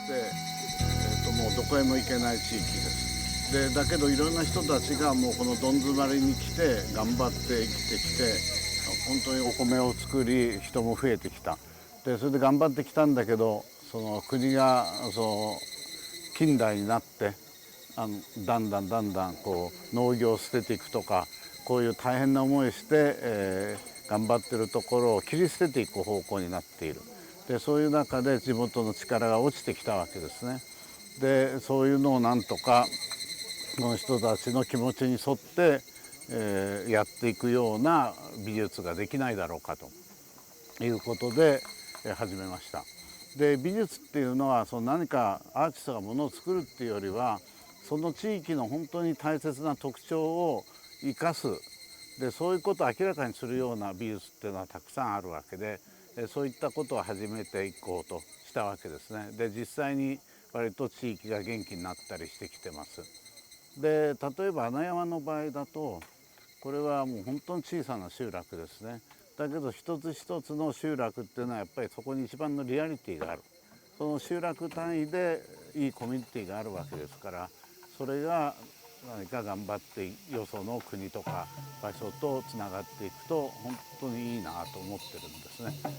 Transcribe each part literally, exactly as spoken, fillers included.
で、えっと、もうどこへも行けない地域です。で、だけどいろんな人たちがもうこのどん詰まりに来て、頑張って生きてきて、本当にお米を作り、人も増えてきた。で、それで頑張ってきたんだけど、その国が、その、近代になって、あの、だんだんだんだんこう農業を捨てていくとか、こういう大変な思いをして、えー頑張ってるところを切り捨てていく方向になっている。で、そういう中で地元の力が落ちてきたわけですね。で、そういうのをなんとか、この人たちの気持ちに沿って、えーやっていくような美術ができないだろうかと。いうことで、えー始めました。で、美術っていうのは、その何かアーティストがものを作るっていうよりは、その地域の本当に大切な特徴を生かす。で、そういうことを明らかにするような美術っていうのはたくさんあるわけで、えーそういったことを始めていこうとしたわけですね。で、実際に割と地域が元気になったりしてきてます。で、例えば穴山の場合だと、これはもう本当に小さな集落ですね。だけど一つ一つの集落っていうのはやっぱりそこに一番のリアリティがある。その集落単位でいいコミュニティがあるわけですから、それが何か頑張ってよその国とか場所とつながっていくと本当にいいなと思ってるんですね。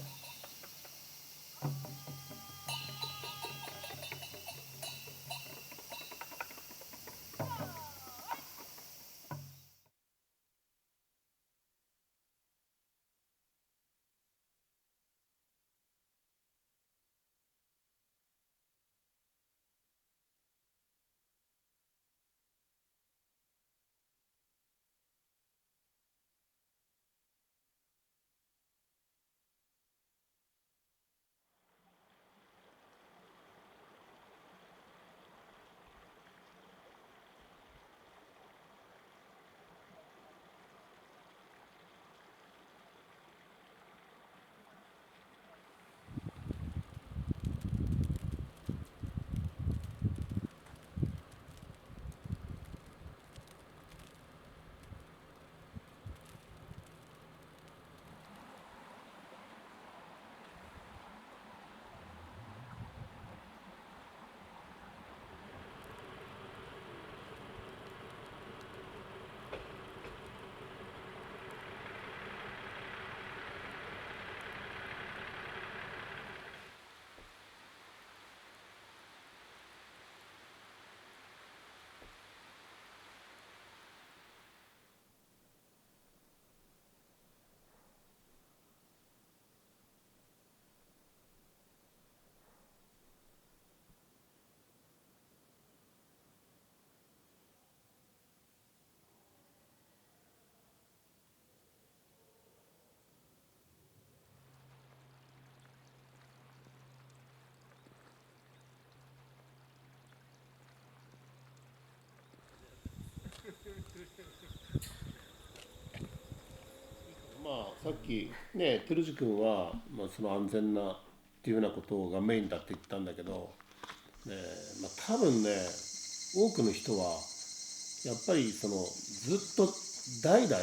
まあ、さっきね、てるじくんは、まあ、その安全なっていうようなことがメインだって言ったんだけど、ね、まあ、多分ね、多くの人は、やっぱりその、ずっと代々、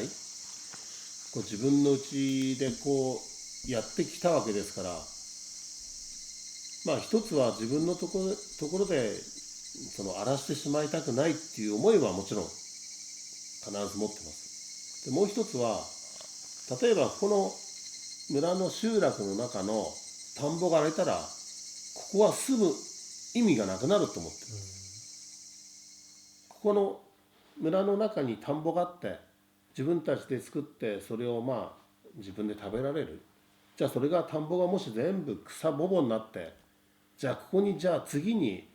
こう自分のうちでこうやってきたわけですから、まあ一つは自分のところ、ところで、その荒らしてしまいたくないっていう思いはもちろん必ず持ってます。で、もう一つは、例えばこの村の集落の中の田んぼが荒れたら、ここは住む意味がなくなると思ってる。ここの村の中に田んぼがあって、自分たちで作って、それをまあ自分で食べられる。じゃあそれが、田んぼがもし全部草ぼんになって、じゃあここに、じゃあ次に、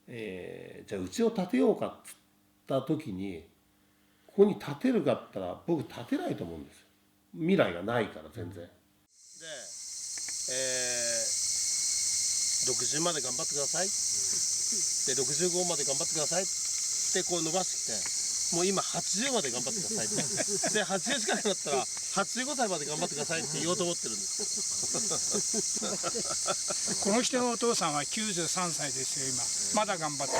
えーじゃあうちを建てようかっつった時に、ここに建てるかったら、僕建てないと思うんですよ。未来がないから、全然。で、えー、ろくじゅうまで頑張ってください。で、ろくじゅうごまで頑張ってください。で、こう伸ばしてきて、もう今はちじゅうまで頑張ってください。で、はちじゅう近くなったら、はちじゅうごさいまで頑張ってくださいって言おうと思ってるんです。この人のお父さんはきゅうじゅうさんさいですよ、今。まだ頑張ってる。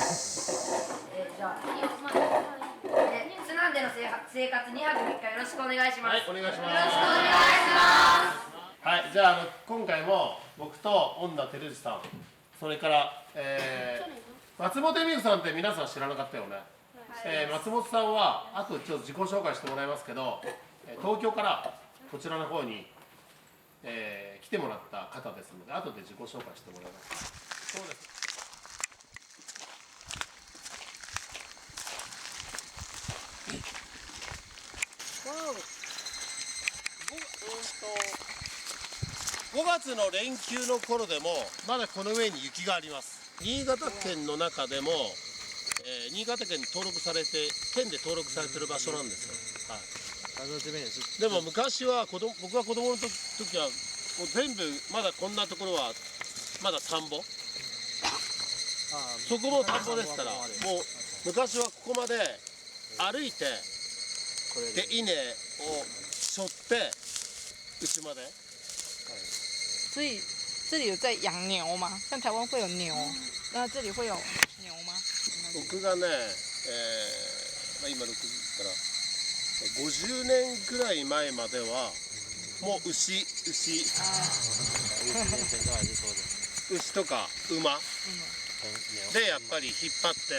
え、じゃあ、え、津南での生活、生活にはくみっかよろしくお願いします。はい、お願いします。よろしくお願いします。はい、じゃあ、あの、今回も僕と恩田照司さん、それから、えー松本エミリさんって皆さん知らなかったよね。えー松本さんは、あとちょっと自己紹介してもらいますけど、えー東京からこちらの方に、えー来てもらった方ですので、後で自己紹介してもらいます。そうです。5月の連休の頃でもまだこの上に雪があります。新潟県の中でも、えー新潟县に登録されて、县で登録されてる場所なんですよ。はい、他说这边也是。でも昔は子供僕が子供の時時はもう全部まだこんなところはまだ田んぼ。啊，そこも田んぼですから、もう昔はここまで歩いてこれで、で。inaheを背負って、うちまで。所以这里有在养牛吗？像台湾会有牛，那这里会有牛吗？僕がね、えーまあ、今ろくじから、ごじゅうねんくらい前までは、もう牛、牛、五十年前都还是说的。牛とか馬嗯，牛。でやっぱり引っ張って、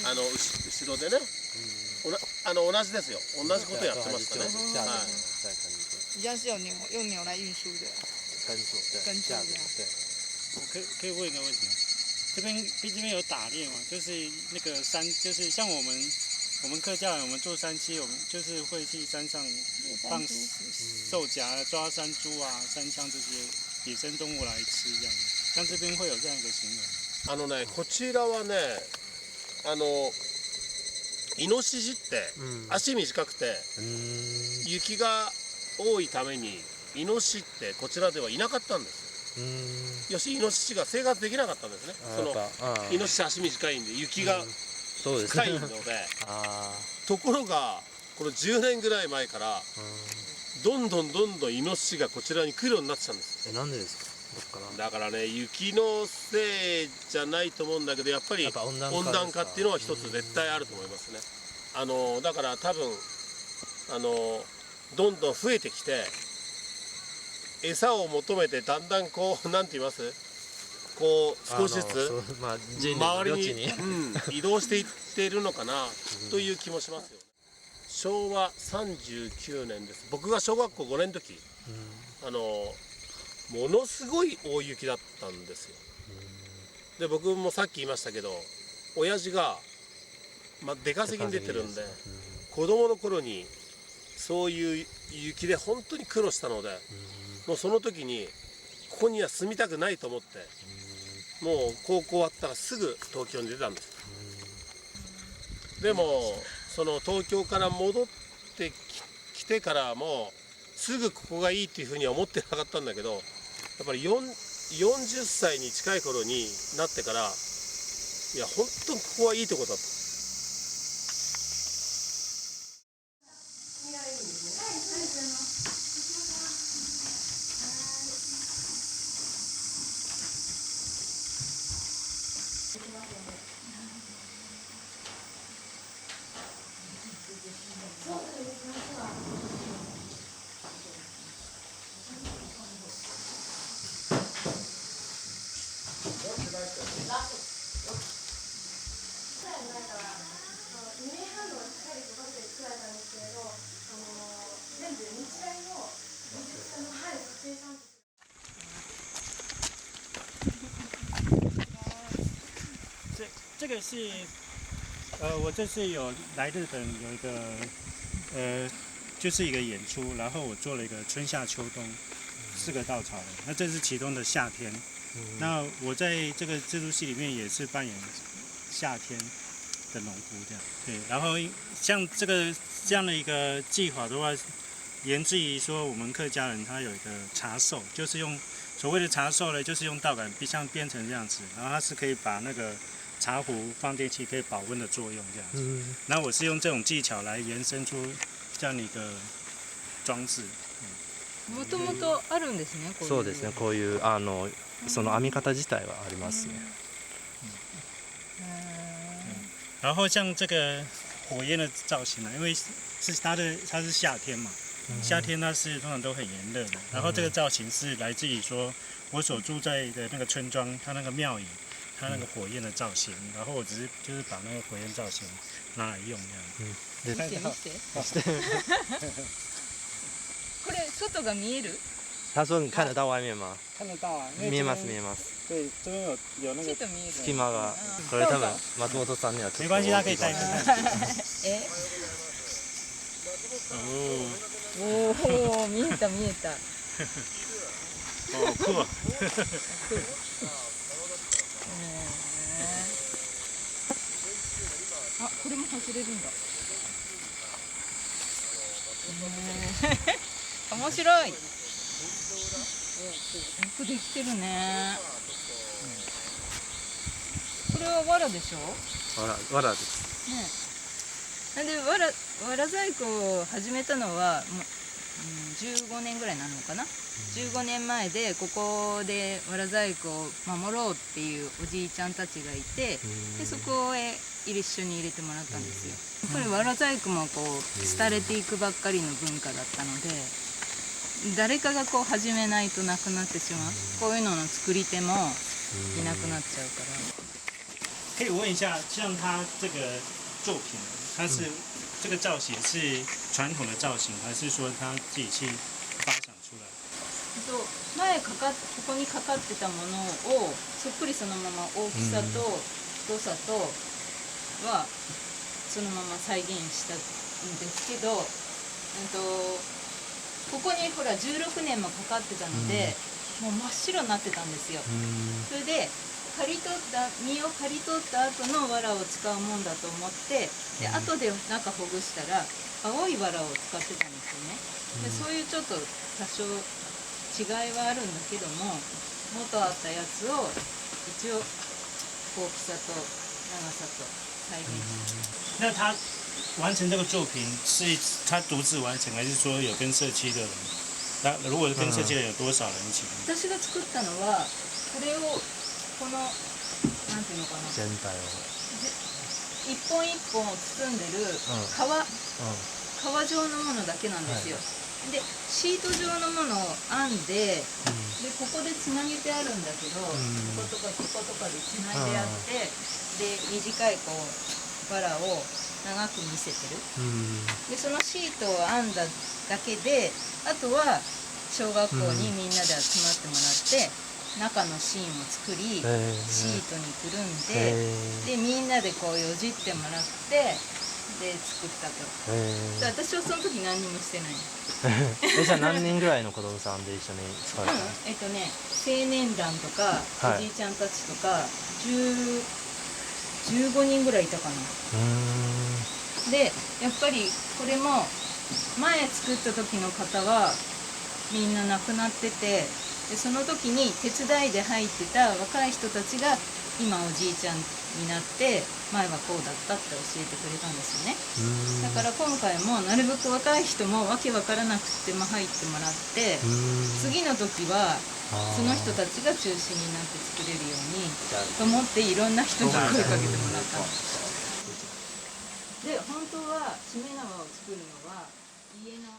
嗯あの牛後ろでね、嗯。おなあの同じですよ、同じことやってましたね。对啊都还是就是架着は牛在耕作，一样是有牛，用牛来运输的。耕作，对，耕作架着这样。对。我可以可以问一个问题吗？这边毕竟有打猎嘛，就是那个山，就是像我们我们客家人，我们做山栖，我们就是会去山上放兽夹、抓山猪啊、山羌这些野生动物来吃，这样。像这边会有这样一个行为吗？あのね、こちらはね、あのイノシシって嗯足短くて嗯雪が多いために、イノシシってこちらではいなかったんです。嗯要するにイノシシが生活できなかったんですね。そのあやっぱあイノシシ足短いんで、雪がそうです深いのね。で。あところが、このじゅうねんぐらい前からーうんどんどんどんどんイノシシがこちらに来るようになってきたんです。え、なんでですか？どっから？だからね、雪のせいじゃないと思うんだけど、やっぱりやっぱ温暖化温ですか？暖化っていうのは一つ絶対あると思いますね。あのだから多分、あのどんどん増えてきて、餌を求めてだんだんこう、なんて言います、こう少しずつあのそう、まあ、人類の周りに、余地に。うん、移動していっているのかなという気もしますよね。昭和39年です。僕が小学校5年の時、うんあのものすごい大雪だったんですよ。で、僕もさっき言いましたけど、親父が、まあ、出稼ぎに出てるんで、子供の頃にそういう雪で本当に苦労したので、もうその時にここには住みたくないと思って、もう高校終わったらすぐ東京に出たんです。でも、その東京から戻ってき来てからも、すぐここがいいっていうふうには思ってなかったんだけど、やっぱり4 40歳に近い頃になってから、いや、本当にここはいいとこだと。这个是，呃，我这次有来日本有一个，呃，就是一个演出，然后我做了一个春夏秋冬四个稻草人，那这是其中的夏天。那我在这个这出戏里面也是扮演夏天的农夫这样，对。然后像这个这样的一个技法的话，源自于说我们客家人他有一个茶寿，就是用所谓的茶寿呢，就是用稻杆像编成这样子，然后它是可以把那个茶壶放进去，可以保温的作用这样子。うん然后我是用这种技巧来延伸出这样的一个装置。もともとあるんですね。こういうそうですね、こういうあのその編み方自体はありますね。然后像这个火焰的造型呢，因为是它的它是夏天嘛，夏天它是通常都很炎热的，然后这个造型是来自于说我所住在的那个村庄，它那个庙宇，它那个火焰的造型，然后我只是就是把那个火焰造型拿来用这样。見て見て。これ外が見える？他说你看得到外面吗？看得到啊，因为見えます这边見えます。对，这边有有那个ちょっと見える。隙間が。これ多分松本さんにはちょっと没关系，他可以带着。え？哦，おお、見えた見えた。好酷啊！あ、これも外れるんだ。面白い。よくできてるね。これはわらでしょ？わらわらです。ねえ。なんでわらわら細工を始めたのはもう、うん、じゅうごねんぐらいなのかな。じゅうごねんまえでここでわら細工を守ろうっていうおじいちゃんたちがいて、でそこへ一緒に入れてもらったんですよ。やっぱりわら細工もこう、うん、廃れていくばっかりの文化だったので、誰かがこう始めないとなくなってしまう、こういうのの作り手もいなくなっちゃうから。可以问一下，像他这个作品，它是、这个造型是传统的造型，还是说他自己去发想出来？えっと、前かかっここにかかってたものをそっくりそのまま大きさと太さとはそのまま再現したんですけど、えっと、ここにほらじゅうろくねんもかかってたので、もう真っ白になってたんですよ。それで刈り取った実を刈り取った後のわらを使うもんだと思って、で後で中ほぐしたら青いわらを使ってたんですよね。でそういうちょっと多少違いはあるんだけども、元あったやつを一応大きさと長さと再現しました。那他完成这个作品是他独自完成，还是说有跟社区的人？那如果是跟社区的人，有多少人一起？私が作ったのはこれをこのなんていうのかな、全体を。一本一本を包んでる皮、うん。皮状のものだけなんですよ。でシート状のものを編んで、でここでつなげてあるんだけど、こことかこことかでつないであって、で短いこうわらを長く見せてる。うん。でそのシートを編んだだけで、あとは小学校にみんなで集まってもらって、中の芯を作り、えーシートにくるんで、えーでみんなでこうよじってもらって、で作ったと。えで私はその時何にもしてない。ーえ、じゃあ何人ぐらいの子供さんで一緒に作られたの？えっとね、青年団とか、はいおじいちゃんたちとか、十十五人ぐらいいたかな。うーん。でやっぱりこれも前作った時の方はみんな亡くなってて、でその時に手伝いで入ってた若い人たちが今おじいちゃんになって、前はこうだったって教えてくれたんですよね。うーん。だから今回もなるべく若い人もわけわからなくっても入ってもらって、うーん。次の時はあーその人たちが中心になって作れるようにと思って、いろんな人に声かけてもらったんです。で本当はしめ縄を作るのは家の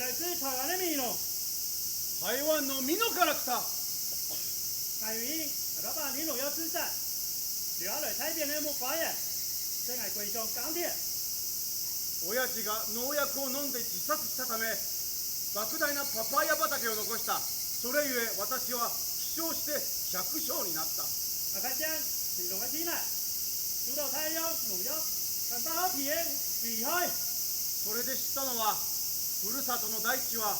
来自台湾的美濃。台湾の美濃から来た。𠊎名阿爸爸李老耀先生，留下來台北个木瓜園，正愛歸鄉耕田。親父が農薬を飲んで自殺したため、莫大なパパイヤ畑を残した。それゆえ私は負傷して百姓になった。赤ちゃん，你弄个进来，主导大量农药，干巴好皮的危害。それで知ったのは、ふるさとの大地は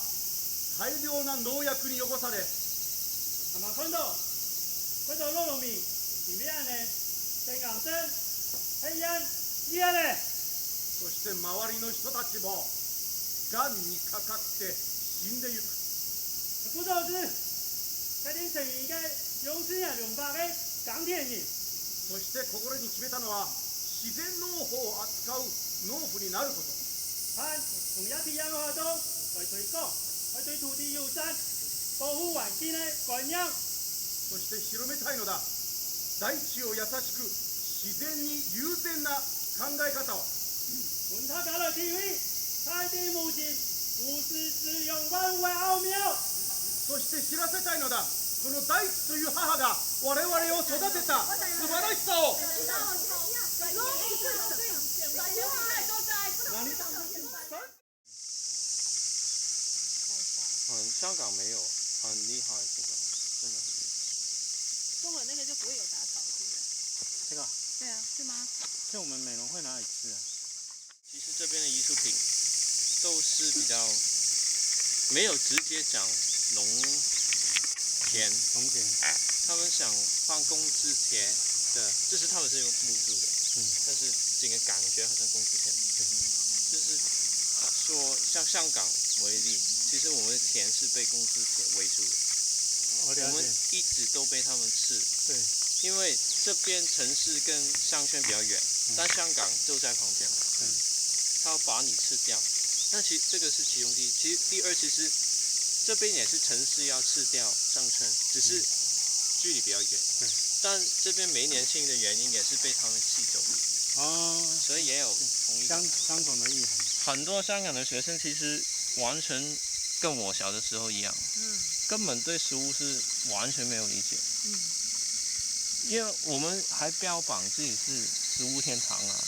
大量な農薬に汚され、阿妈看到，看到老农民，因为安尼，真硬真，黑暗，厉害嘞。そして周りの人たちもがんにかかって死んでゆく。不只是在这城里个用自然农法个耕田人，そして心に決めたのは、自然農法を扱う農夫になること。还农业体验活动，来推广，来对土地友善，保护环境的观念。そして広めたいのだ。大地を優しく、自然に友善な考え方を。分大家来体会，大地母亲无私滋养万物的奥妙。そして知らせたいのだ。この大地という母が我々を育てた素晴らしさを。嗯，香港没有很厉害这个，真的很厉害。中文那个就不会有杂草，是不是？这个，对啊，是吗？这我们美容会哪里吃啊？其实这边的艺术品都是比较没有直接讲农田，农田。他们想放工资田的，就是他们是用木质的，嗯但是整个感觉好像工资田，就是说像香港为例，其实我们的田是被工资田围住的，我了解。我们一直都被他们吃，对，因为这边城市跟商圈比较远，但香港就在旁边，嗯他要把你吃掉。那其这个是其中第一，其实第二其实这边也是城市要吃掉商圈，只是距离比较远。对但这边没年轻的原因也是被他们吸走，哦，所以也有同一个相相同的意涵。很多香港的学生其实完全跟我小的时候一样，嗯根本对食物是完全没有理解。嗯因为我们还标榜自己是食物天堂啊，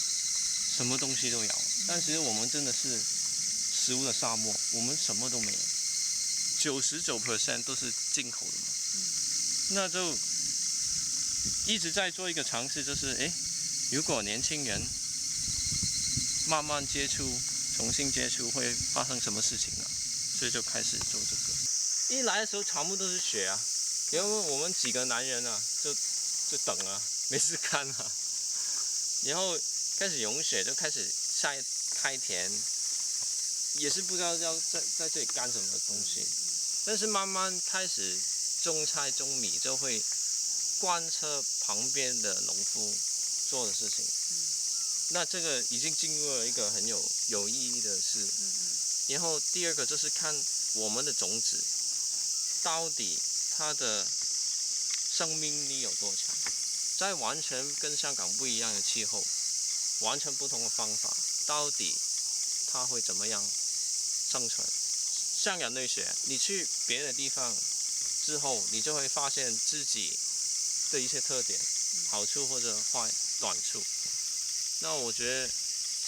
什么东西都有，但其实我们真的是食物的沙漠，我们什么都没有，九十九 percent 都是进口的嘛。那就一直在做一个尝试，就是诶，如果年轻人慢慢接触，重新接触，会发生什么事情呢？所以就开始做这个。一来的时候全部都是雪啊，因为我们几个男人啊，就就等啊，没事干啊，然后开始融雪，就开始晒开田，也是不知道要在在这里干什么东西，但是慢慢开始种菜种米，就会观察旁边的农夫做的事情。那这个已经进入了一个很有有意义的事。然后第二个就是看我们的种子到底它的生命力有多强，在完全跟香港不一样的气候，完全不同的方法，到底它会怎么样生存？香港那些，你去别的地方之后，你就会发现自己的一些特点、好处或者坏短处。那我觉得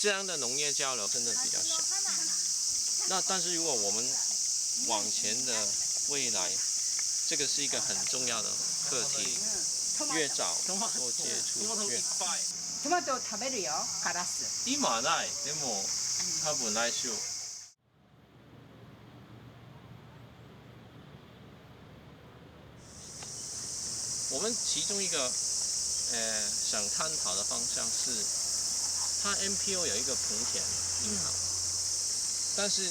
这样的农业交流真的比较少。那但是如果我们往前的未来，这个是一个很重要的课题，越早做接触越好。トマト食べるよ、カラス。今はない。でも多分来週。我们其中一个呃想探讨的方向是，它 N P O 有一个莆田银行，但是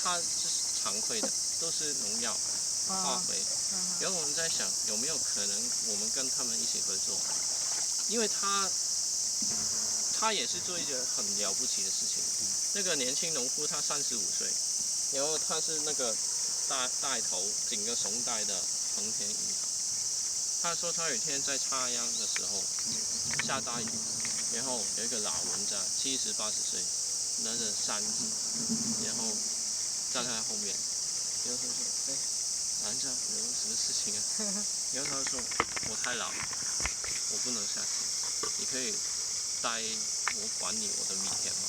它就是常规的，都是农药、化肥。然后我们在想，有没有可能我们跟他们一起合作？因为他他也是做一个很了不起的事情。那个年轻农夫他三十五岁，然后他是那个带带头整个熊带的莆田银行。他说他有一天在插秧的时候下大雨，然后有一个老人家七十八十岁，拿着扇子，然后在他后面，然后他说：「哎，老人家，有什么事情啊？」然后他说：「我太老了，我不能下去，你可以带我管理我的米田吗？」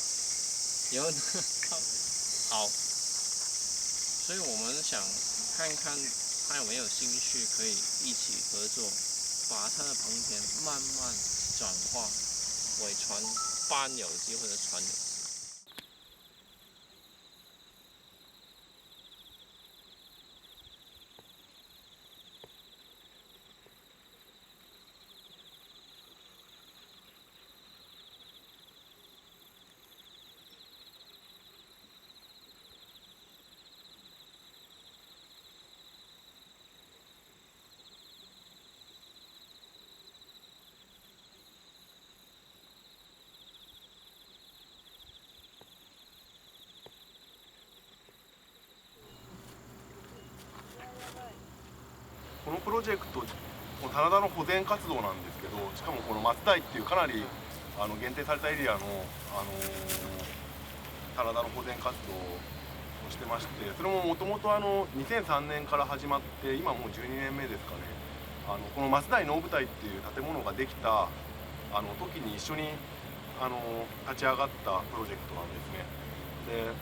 有好，所以我们想看看他有没有兴趣，可以一起合作，把他的农田慢慢转化为传半有机或者传有机。このプロジェクト、この棚田の保全活動なんですけど、しかもこの松代っていうかなりあの限定されたエリアの、あの棚田の保全活動をしてまして、それももともとあのにせんさんねんから始まって、今もうじゅうにねんめですかね。あのこの松代能舞台っていう建物ができたあの時に一緒にあの立ち上がったプロジェクトなんですね。で、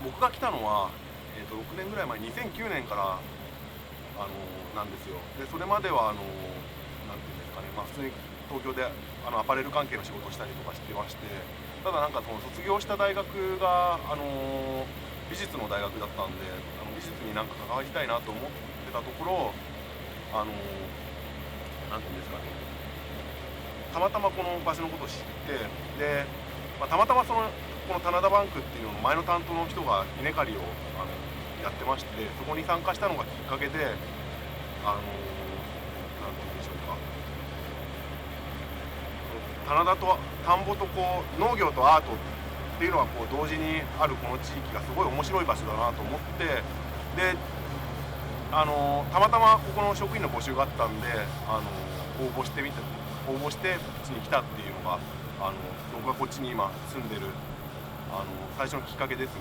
僕が来たのは、えー、とろくねんぐらい前、にせんきゅうねんからあのなんですよ。で、それまではあのなんていうんですかね、まあ、普通に東京であのアパレル関係の仕事をしたりとかしてまして、ただなんかその卒業した大学があの美術の大学だったんで、あの美術になんか関わりたいなと思ってたところ、あのなんていうんですかね、たまたまこの場所のことを知って、で、まあ、たまたまそのこの棚田バンクっていうのの前の担当の人が、ね、借りをあのやってまして、そこに参加したのがきっかけで、あのなんていうんでしょうか、棚田と田んぼとこう農業とアートっていうのはこう同時にあるこの地域がすごい面白い場所だなと思って、で、あのたまたまここの職員の募集があったんで、あの応募してみて、応募してこっちに来たっていうのが、あの僕がこっちに今住んでるあの最初のきっかけですね。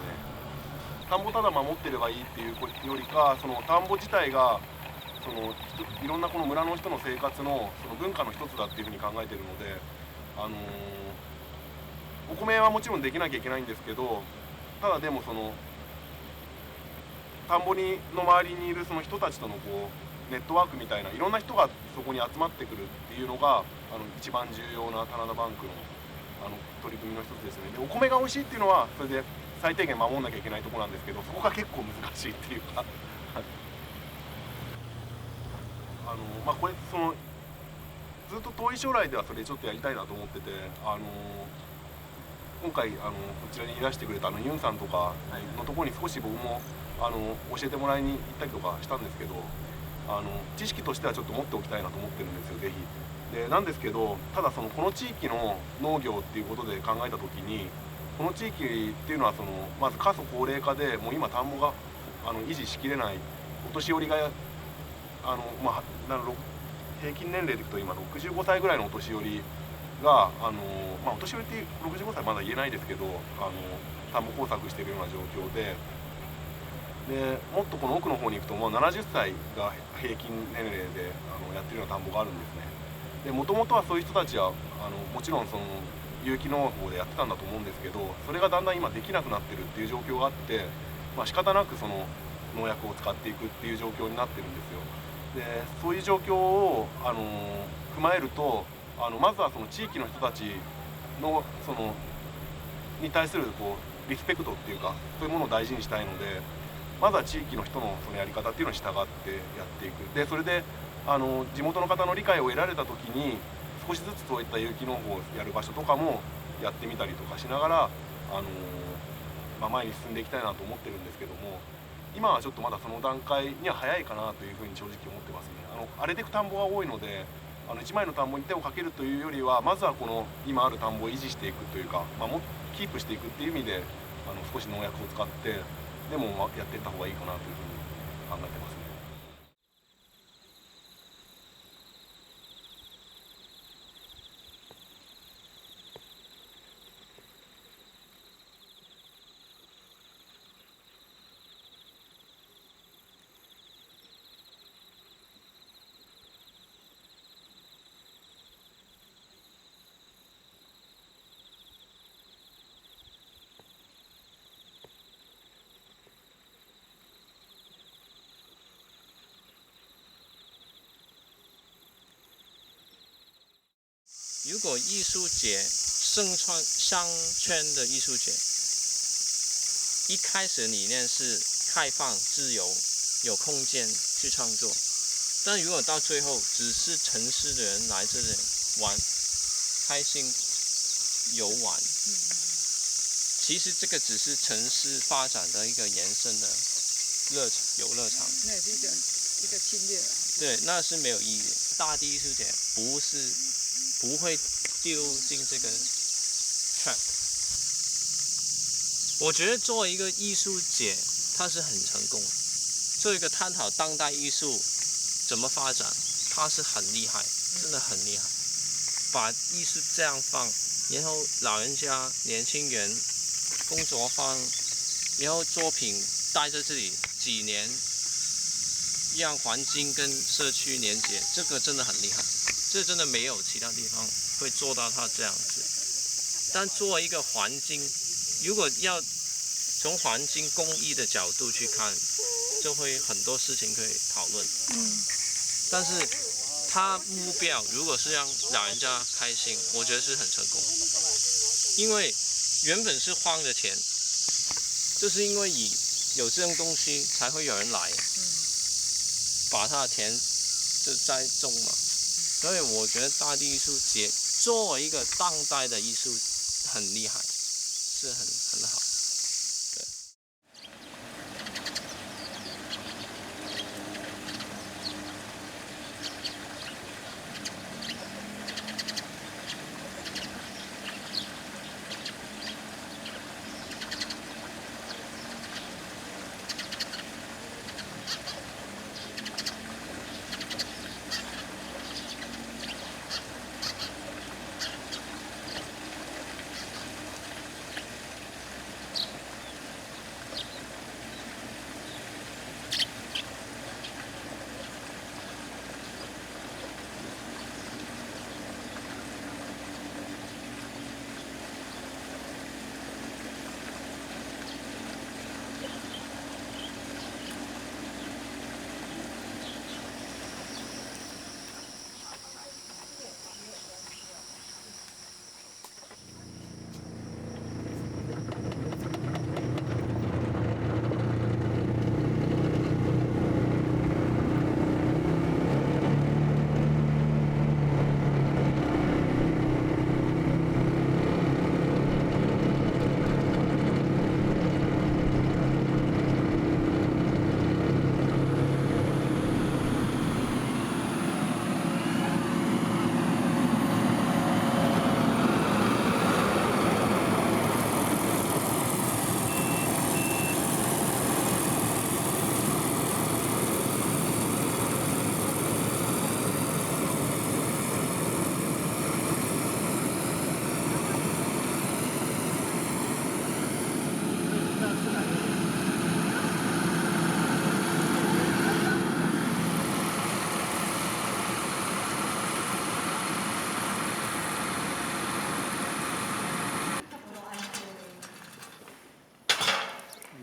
田んぼただ守ってればいいっていうよりか、その田んぼ自体がそのいろんなこの村の人の生活のその文化の一つだっていうふうに考えているので、あのお米はもちろんできなきゃいけないんですけど、ただでもその田んぼにの周りにいるその人たちとのこうネットワークみたいな、いろんな人がそこに集まってくるっていうのがあの一番重要な棚田バンクのあの取り組みの一つですね。で、お米が美味しいっていうのはそれで最低限守んなきゃいけないとこなんですけど、そこが結構難しいっていうかあのまあこれそのずっと遠い将来ではそれちょっとやりたいなと思ってて、あの今回あのこちらにいらしてくれたあのユンさんとかのところに少し僕もあの教えてもらいに行ったりとかしたんですけど、あの知識としてはちょっと持っておきたいなと思ってるんですよ、ぜひ。でなんですけど、ただそのこの地域の農業っていうことで考えた時に、この地域っていうのはそのまず過疎高齢化で、もう今田んぼがあの維持しきれない、お年寄りがあの、まあ、なろ平均年齢でいくと今ろくじゅうごさいぐらいのお年寄りが、あのまあ、お年寄りってろくじゅうごさいまだ言えないですけど、あの田んぼ耕作しているような状況で、でもっとこの奥の方に行くともうななじゅっさいが平均年齢であのやってるような田んぼがあるんですね。でもともとはそういう人たちはあのもちろんその有機農法でやってたんだと思うんですけど、それがだんだん今できなくなってるっていう状況があって、まあ、仕方なくその農薬を使っていくっていう状況になってるんですよ。でそういう状況を、あの踏まえると、あのまずはその地域の人たちのそのに対するこうリスペクトっていうか、そういうものを大事にしたいので、まずは地域の人のそのやり方っていうのに従ってやっていく。でそれであの地元の方の理解を得られた時に、少しずつそういった有機農法をやる場所とかもやってみたりとかしながら、あのまあ、前に進んでいきたいなと思ってるんですけども、今はちょっとまだその段階には早いかなというふうに正直思ってますね。あの荒れていく田んぼが多いので、あの一枚の田んぼに手をかけるというよりは、まずはこの今ある田んぼを維持していくというか、まあ、もキープしていくっていう意味で、あの少し農薬を使ってでも、まあ、やっていった方がいいかなというふうに考えてますね。如果艺术节，生创商圈的艺术节，一开始理念是开放、自由，有空间去创作，但如果到最后只是城市的人来这里玩，开心游玩，其实这个只是城市发展的一个延伸的乐游乐场。那也是一个一个侵略啊。对，那是没有意义的。大地艺术节不是不会丢进这个 trap。我觉得做一个艺术节，它是很成功的。做一个探讨当代艺术怎么发展，它是很厉害，真的很厉害。把艺术这样放，然后老人家、年轻人、工作坊，然后作品待在这里几年，让环境跟社区连接，这个真的很厉害。这真的没有其他地方会做到他这样子。但作为一个环境，如果要从环境公益的角度去看，就会很多事情可以讨论。嗯，但是他目标如果是让老人家开心，我觉得是很成功。因为原本是荒的田，就是因为以有这种东西才会有人来，把他的田就在种嘛。所以我觉得大地艺术节作为一个当代的艺术很厉害，是很很好。对。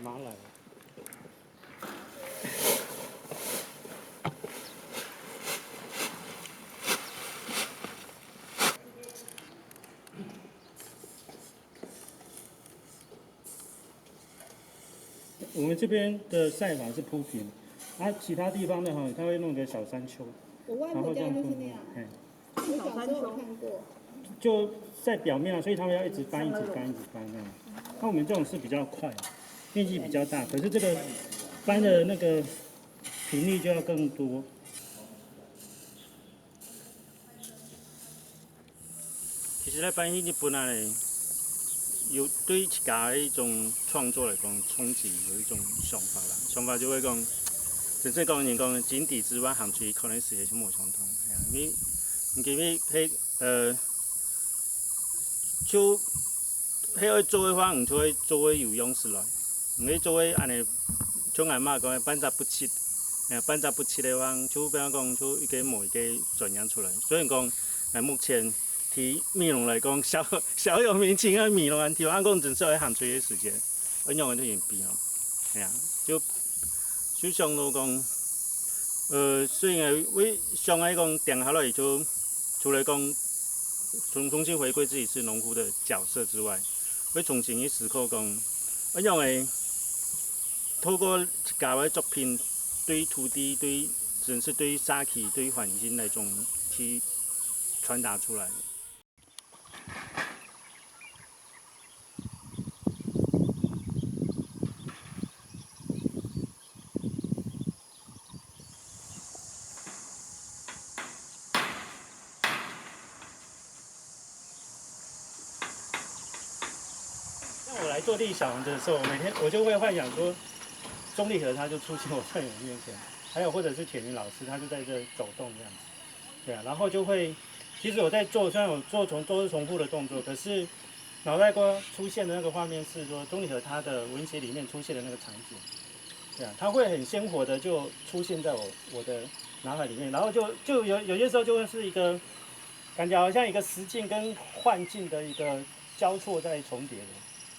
马来。我们这边的晒法是铺平，啊，其他地方的话，它会弄个小山丘，我外婆家就是那样，然后这样铺平。嘿。我小时候有看过。就在表面啊，所以他们要一直翻，一直翻，一直翻这样。那我们这种是比较快，面积比较大，可是这个翻的那个频率就要更多。其实咧，搬去日本啊咧，有对自家的一种创作来讲，冲击有一种想法啦。想法就会讲，真正讲人讲井底之蛙行出去，可能世界就无相同。哎呀，你，你今日迄呃，就迄个做个话，你就会做个有样式来，你会做个安尼，像俺妈讲的半扎不七，哎，半扎不七的话，就比方讲，就一个某一个转样出来。所以讲，哎，目前 提美濃来讲，小小有名气个美濃，安提，按讲真少会行出个时间，安样个就已经变咯。系啊，就就想到讲，呃，虽然会想爱讲定下来就，除了讲重重新回归自己是农夫的角色之外，會重新去思考講，仰會透過自家个作品，對土地、對甚至對社區、對環境來種去傳達出來。像我來做綠小羊的時候，我每天我就會幻想說，鍾理和他就出現我在我面前，還有或者是鐵雲老師，他就在這走動這樣子。對啊，然後就會，其實我在做，雖然我做重都是重複的動作，可是腦袋瓜出現的那個畫面是說，鍾理和他的文學裡面出現的那個場景。對啊，它會很鮮活的就出現在我我的腦海裡面，然後就就有有些時候就會是一個感覺好像一個實境跟幻境的一個交錯在重疊的，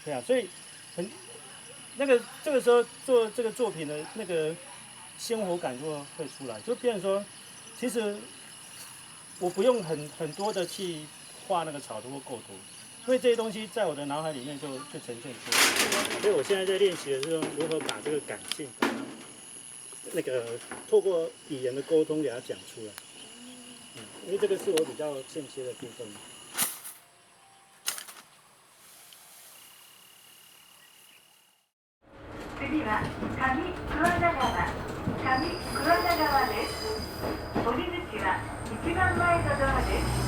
對啊，所以很那個這個時候做這個作品的那個鮮活感就會出來，就變成說，其實我不用很很多的去畫那個草圖或构圖，因為這些東西在我的腦海裡面就就呈現出來。所以我現在在練習的是說如何把這個感性，把它那個透過語言的溝通給它講出來。嗯，因為這個是我比較欠缺的部分。次は上桑名川。上桑名川です。降り口は一番前のドアです。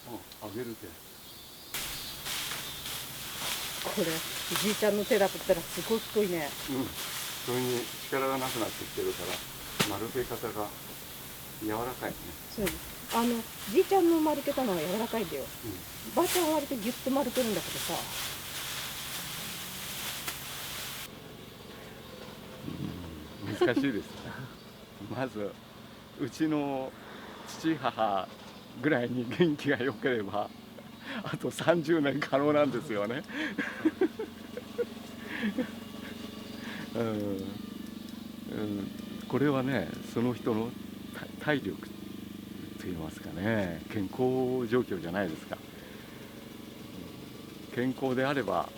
あ、あげるって。これ、じいちゃんの手だったらすごい太いね。うん。それに力がなくなってきてるから、丸め方が柔らかいね。そう。あの、じいちゃんの丸けたのは柔らかいんだよ。うん。ばあちゃんは割とギュッと丸けるんだけどさ。難しいです。まず、うちの父母ぐらいに元気が良ければ、あとさんじゅうねん可能なんですよね。うん、うん、これはね、その人の体体力と言いますかね、健康状況じゃないですか。健康であれば、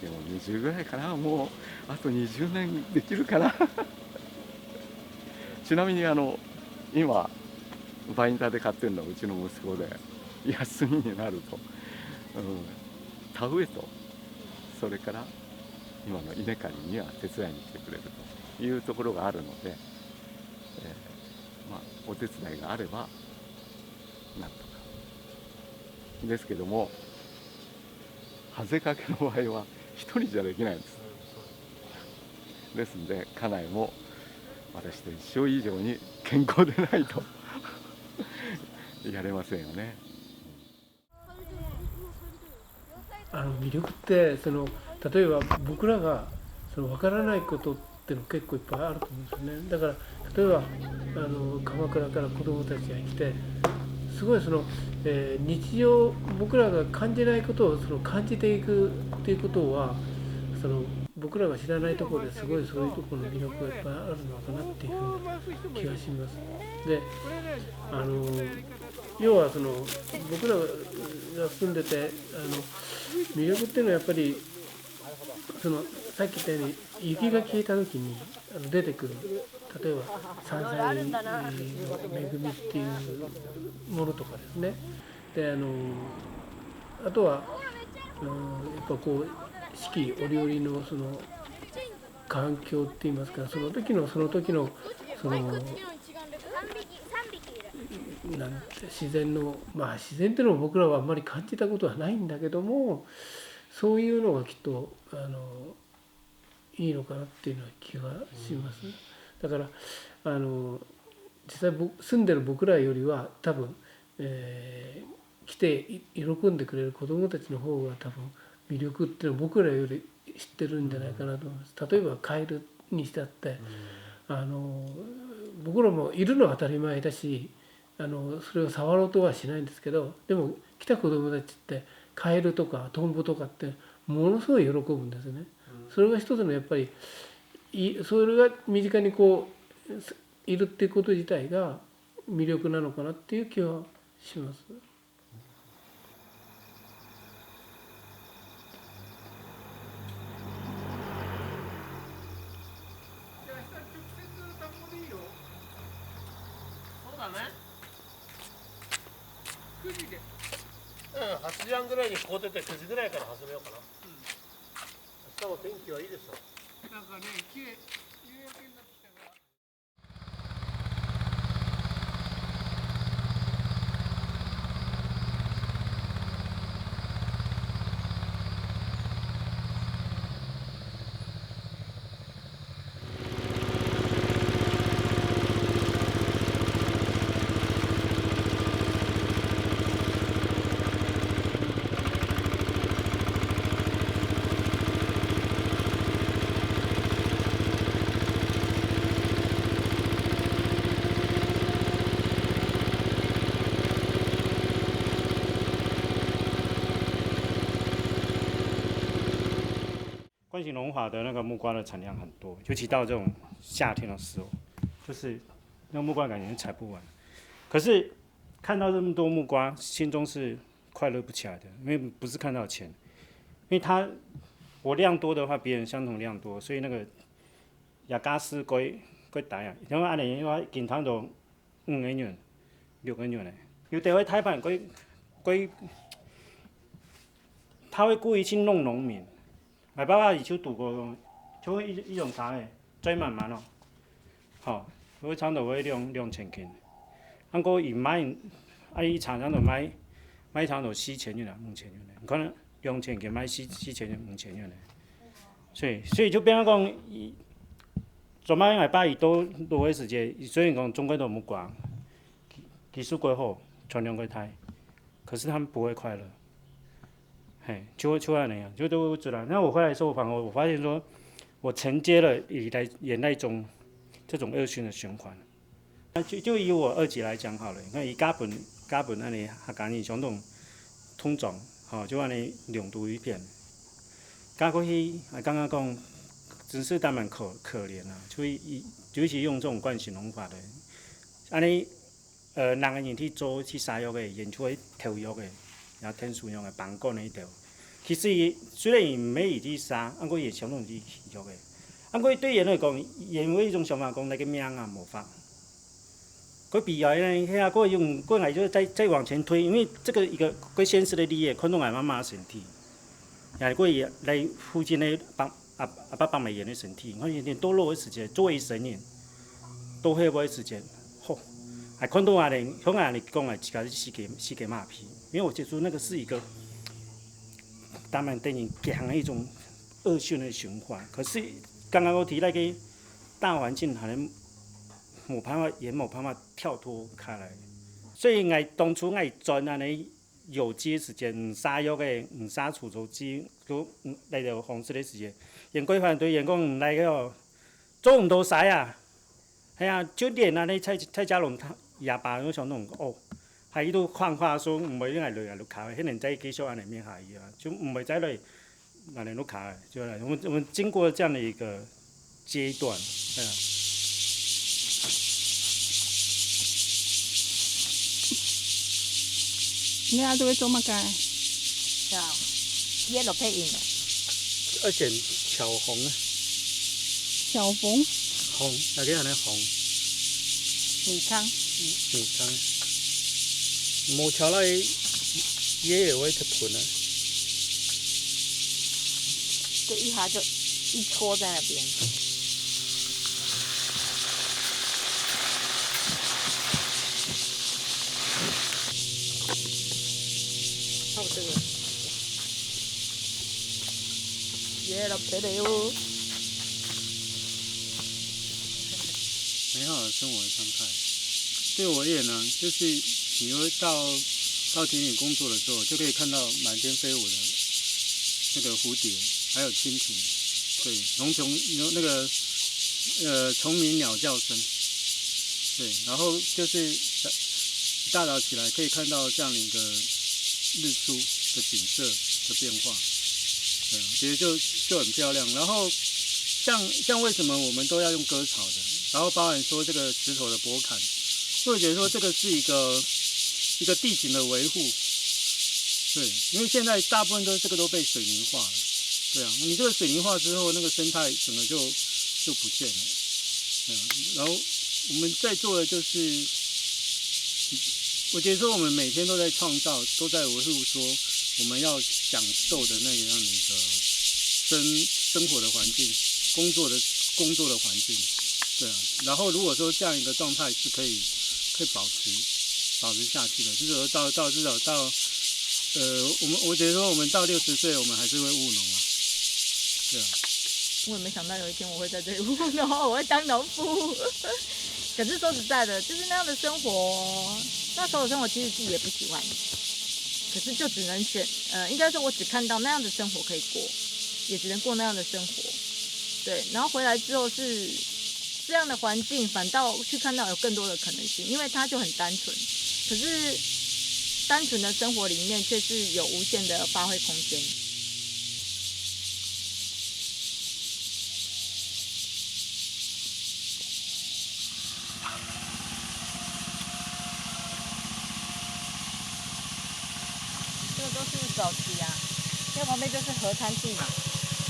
でもにじゅうぐらいかな、もうあとにじゅうねんできるかな。ちなみにあの今バインダーで買ってるのはうちの息子で、休みになると、うん、田植えと、それから今の、ね、刈りには手伝いに来てくれるというところがあるので、えーまあ、お手伝いがあればなんとか。ですけども、外れかけの場合は一人じゃできないんです。ですので、家内も私と一緒以上に健康でないとやれませんよね。あの魅力ってその例えば僕らがその分からないことっての結構いっぱいあると思うんですよね。だから例えばあの鎌倉から子供たちが来てすごいその、えー日常僕らが感じないことをその感じていくっていうことはその僕らが知らないところですごいそういうところの魅力がいっぱいあるのかなっていうふうな気がします。で、あの要はその僕らが住んでてあの魅力っていうのはやっぱりそのさっき言ったように雪が消えた時にあの出てくる例えば山菜の恵みっていうものとかですね。であのあとは、うん、やっぱこう四季折々のその環境って言いますかその時のその時のそのなんて自然のまあ自然っていうのを僕らはあんまり感じたことはないんだけどもそういうのがきっとあのいいのかなっていうのは気がします。だからあの実際僕住んでる僕らよりは多分、えー来てい喜んでくれる子どもたちの方が多分魅力っていうのは僕らより知ってるんじゃないかなと思います。例えばカエルにしたって、あの僕らもいるのは当たり前だしあのそれを触ろうとはしないんですけどでも来た子どもたちってカエルとかトンボとかってものすごい喜ぶんですね。それが一つのやっぱりいそれが身近にこういるっていうこと自体が魅力なのかなっていう気はします。そうだね。くじで。うん、はちじはんぐらいにここ出て、くじぐらいから始めようかな。明日も天気はいいでしょう。なんかね、きれい、夕焼けになってきたから。惯性融化的那个木瓜的产量很多，尤其到这种夏天的时候，就是那木瓜感觉采不完。可是看到这么多木瓜，心中是快乐不起来的，因为不是看到钱，因为它我量多的话，别人相同量多，所以那个也加是贵贵大啊。因为按呢，因为经常都五个人、六个人呢，有的会太板贵贵，他会故意去弄农民。 买爸爸以前读过，就会一一种茶诶，最慢慢哦，吼，会差不多会两两千斤。啊，过伊卖，啊，伊常常都卖，卖差不多四千元啊，五千元呢。你看两千斤卖四四千元、五千元呢。所以所以就变成讲，伊，做卖买爸伊都都会时节，虽然讲中国都没光，技技术过好，产量过大，可是他们不会快乐。 嘿，就就按呢样，就都出来。那我回来的时候，反而我发现说，我承接了以来眼泪中这种恶性的循环。那就就以我二姐来讲好了，你看以加本加本那里哈，赶紧冲动通总，好就按呢两度一片。加过去啊，刚刚讲，真是他们可可怜啊，就一尤其用这种惯性农法的，按呢 呃，人个人去做去杀药个，研究个投药个，然后天使用个，绑管个一条。其实伊虽然伊毋係伊去杀，毋过伊全部去药个。毋过对人来讲，人有一种想法讲，那个命啊无法。个必要呢，遐个用个来就再再往前推，因为这个一个个现实的利益，看到俺妈妈身体，也过伊来附近的帮阿阿爸帮忙人的身体，看见堕落的时节，作为神人，都会不会时间，吼，还看到啊咧，像啊咧讲啊，自家是世界世界马屁。因為我覺得那個是一個，當然等於強的一種惡性的循環。可是剛剛我提那個大環境，好像無辦法，也無辦法跳脫開來。所以𠊎當初𠊎轉恁呢有機時間，毋殺藥个，毋殺除草劑，就，嗯，那個方式个時間，𠊎个反對，𠊎講毋來个哦，做毋到晒啊。 係啊，就連啊，該蔡，蔡家龍佢，佢爸都想講，哦，佢都看看說，毋會用來落來落卡，現在再繼續恁樣面下去啊，就毋會再來，恁樣落卡，就來。我們，我們經過這樣的一個階段，係啊。你啊，都會做麼个？係啊，yellow配音的。愛剪巧紅啊。 小紅。紅，那个安尼紅。米糠。米糠。無巧來，也有一个盆啊。就一下就一撮在那邊。差不多了。 耶，落皮了喲。美好的生活状态。對我而言呢，就是你會到，到田野工作的時候，就可以看到滿天飛舞的那個蝴蝶，還有蜻蜓，對，農蟲，那個，呃，蟲鳴鳥叫聲，對，然後就是一大早起來可以看到這樣的一個日出的景色的變化。 对啊，其实就，就很漂亮。然后像，像为什么我们都要用割草的？然后包含说这个石头的剥砍，所以我觉得说这个是一个，一个地景的维护。对，因为现在大部分都，这个都被水泥化了。对啊，你这个水泥化之后，那个生态整个就，就不见了。对啊，然后我们在做的就是，我觉得说我们每天都在创造，都在维护说我们要享受的那样的一个生，生活的环境，工作的，工作的环境，对啊。然后如果说这样一个状态是可以，可以保持，保持下去的，至少到，到，至少到，呃，我们，我觉得说我们到六十岁，我们还是会务农啊，对啊。我也没想到有一天我会在这里务农，我会当农夫。可是说实在的，就是那样的生活，那时候的生活其实自己也不喜欢，可是就只能选，呃，应该说我只看到那样的生活可以过，也只能过那样的生活。对，然后回来之后是这样的环境，反倒去看到有更多的可能性，因为它就很单纯。可是单纯的生活里面却是有无限的发挥空间。 这个都是早期啊，因为旁边就是河滩地嘛，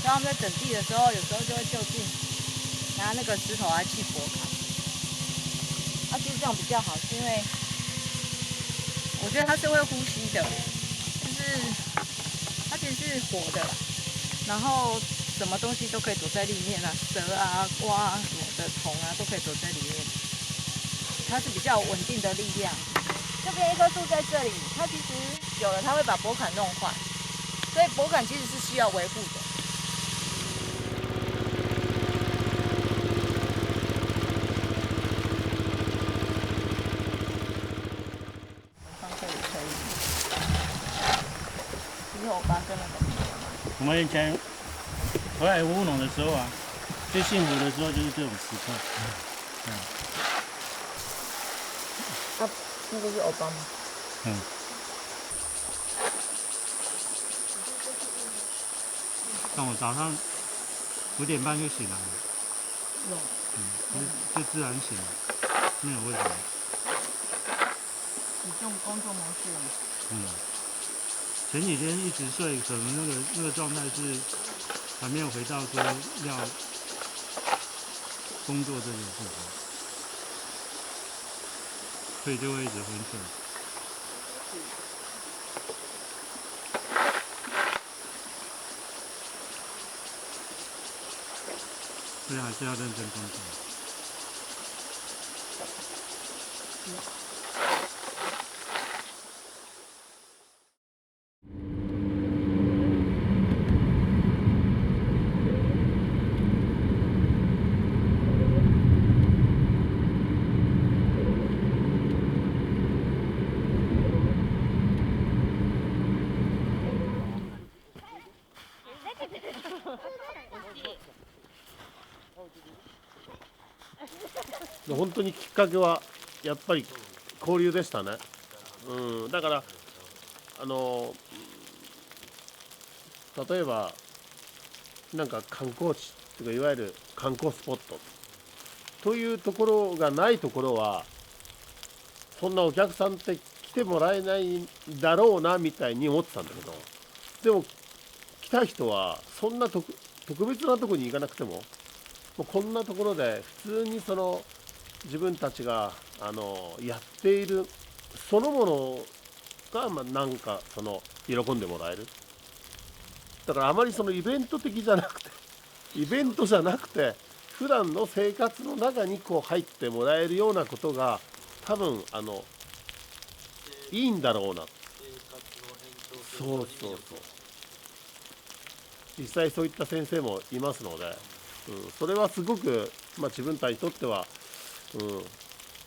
然后他们在整地的时候，有时候就会就近拿那个石头啊去拨开。啊，其实这种比较好，是因为我觉得它是会呼吸的，就是它其实是活的啦，然后什么东西都可以躲在里面啊，蛇啊、蛙啊什么的、虫啊都可以躲在里面，它是比较稳定的力量。这边一棵树在这里，它其实久了它会把薄坎弄坏，所以薄坎其实是需要维护的。 放这里可以。其实我爸跟那个我们以前回来务农的时候啊，最幸福的时候就是这种时刻。嗯。啊，那个是欧巴吗？嗯。像我早上五点半就醒来了。有。嗯，就，就自然醒了，没有为什么。 你这种工作模式啊？嗯，前几天一直睡，可能那个，那个状态是还没有回到说要工作这件事情，所以就会一直昏睡。 所以还是要认真工作。本当にきっかけはやっぱり交流でしたね。うん、だから、あの、例えば、なんか、観光地とか、いわゆる観光スポットというところがないところは、そんなお客さんって来てもらえないんだろうなみたいに思ってたんだけど、でも、来た人はそんな特特別なとこに行かなくても、もうこんなところで普通にその自分たちが、あの、やっているそのものが、まあ、なんかその喜んでもらえる。だから、あまりそのイベント的じゃなくて、イベントじゃなくて、普段の生活の中にこう入ってもらえるようなことが、多分、あの、いいんだろうな。そうそうそう。実際そういった先生もいますので、うん、それはすごく、まあ、自分たちにとっては、うん、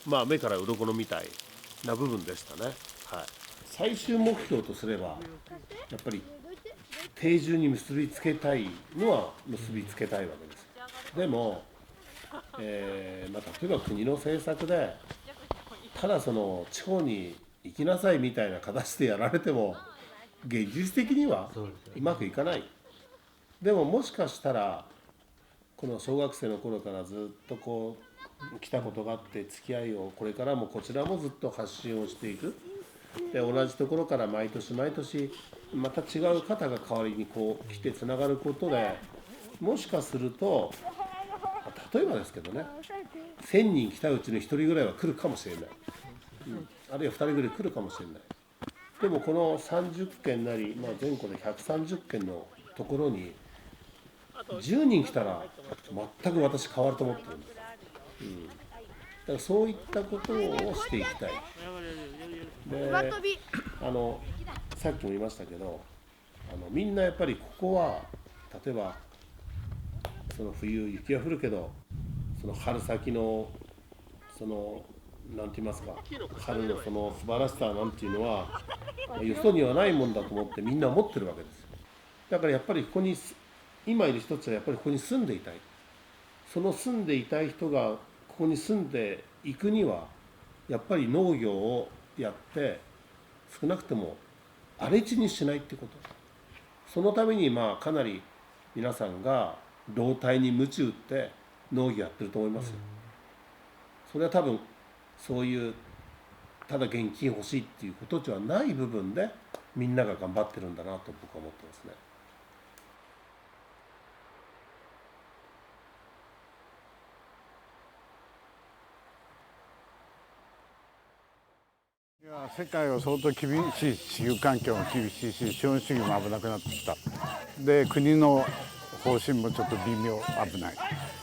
まあ、目から鱗みたいな部分でしたね。はい。最終目標とすれば、やっぱり定住に結びつけたいのは結びつけたいわけです。でも、えーまあ、例えば国の政策で、ただその地方に行きなさいみたいな形でやられても、現実的にはうまくいかない。でも、もしかしたら、この小学生の頃からずっとこう来たことがあって、付き合いをこれからもこちらもずっと発信をしていく。で、同じところから毎年毎年また違う方が代わりにこう来てつながることで、もしかすると、例えばですけどね、せんにん来たうちのひとりぐらいは来るかもしれない、うん、あるいはふたりぐらい来るかもしれない。でも、このさんじゅっけんなり、まあ、全国でひゃくさんじゅっけんのところに、じゅうにん来たら全く私変わると思ってるんです。うん、だから、そういったことをしていきたい。で、あの、さっきも言いましたけど、あの、みんなやっぱりここは、例えば、その冬雪が降るけど、その春先の、その、なんて言いますか、春のその素晴らしさなんていうのは、よそにはないもんだと思って、みんな思ってるわけですよ。だから、やっぱりここに、今いる人たちはやっぱりここに住んでいたい。その住んでいたい人がここに住んでいくには、やっぱり農業をやって、少なくとも荒れ地にしないってこと。そのために、まあ、かなり皆さんが老体に鞭打って農業やってると思いますよ。それは多分、そういう、ただ現金欲しいっていうことではない部分で、みんなが頑張ってるんだなと僕は思ってますね。いや、世界は相当厳しい、地球環境も厳しいし、資本主義も危なくなってきた。で、国の方針もちょっと微妙、危ない。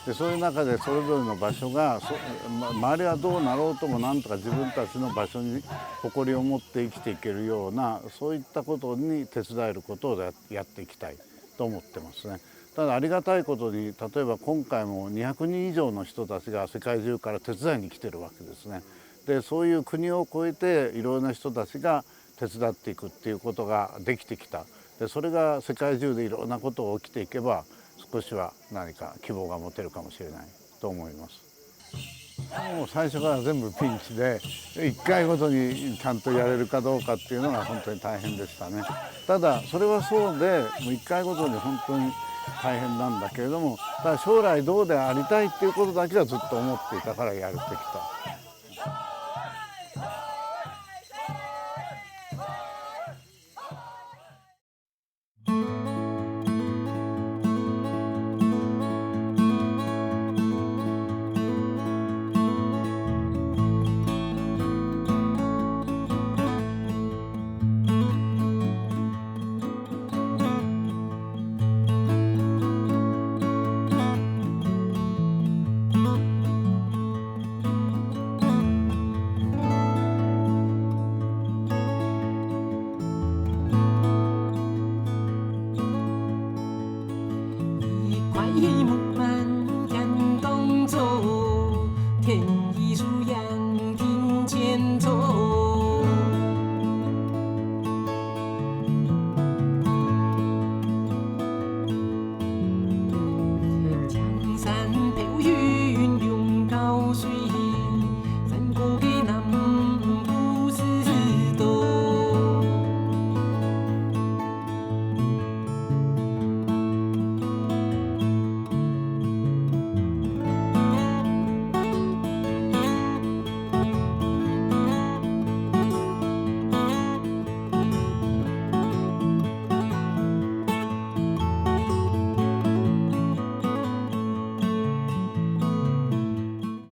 で、そういう中で、それぞれの場所が、そま周りはどうなろうとも、なんとか自分たちの場所に誇りを持って生きていけるような、そういったことに手伝えることをややっていきたいと思ってますね。ただ、ありがたいことに、例えば今回もにひゃくにん以上の人たちが世界中から手伝いに来てるわけですね。で、そういう国を越えて、いろんな人たちが手伝っていくっていうことができてきた。で、それが世界中でいろんなことが起きていけば、少しは何か希望が持てるかもしれないと思います。もう最初から全部ピンチで、一回ごとにちゃんとやれるかどうかっていうのが本当に大変でしたね。ただ、それはそうで、もう一回ごとに本当に大変なんだけれども、ただ将来どうでありたいっていうことだけはずっと思っていたからやれてきた。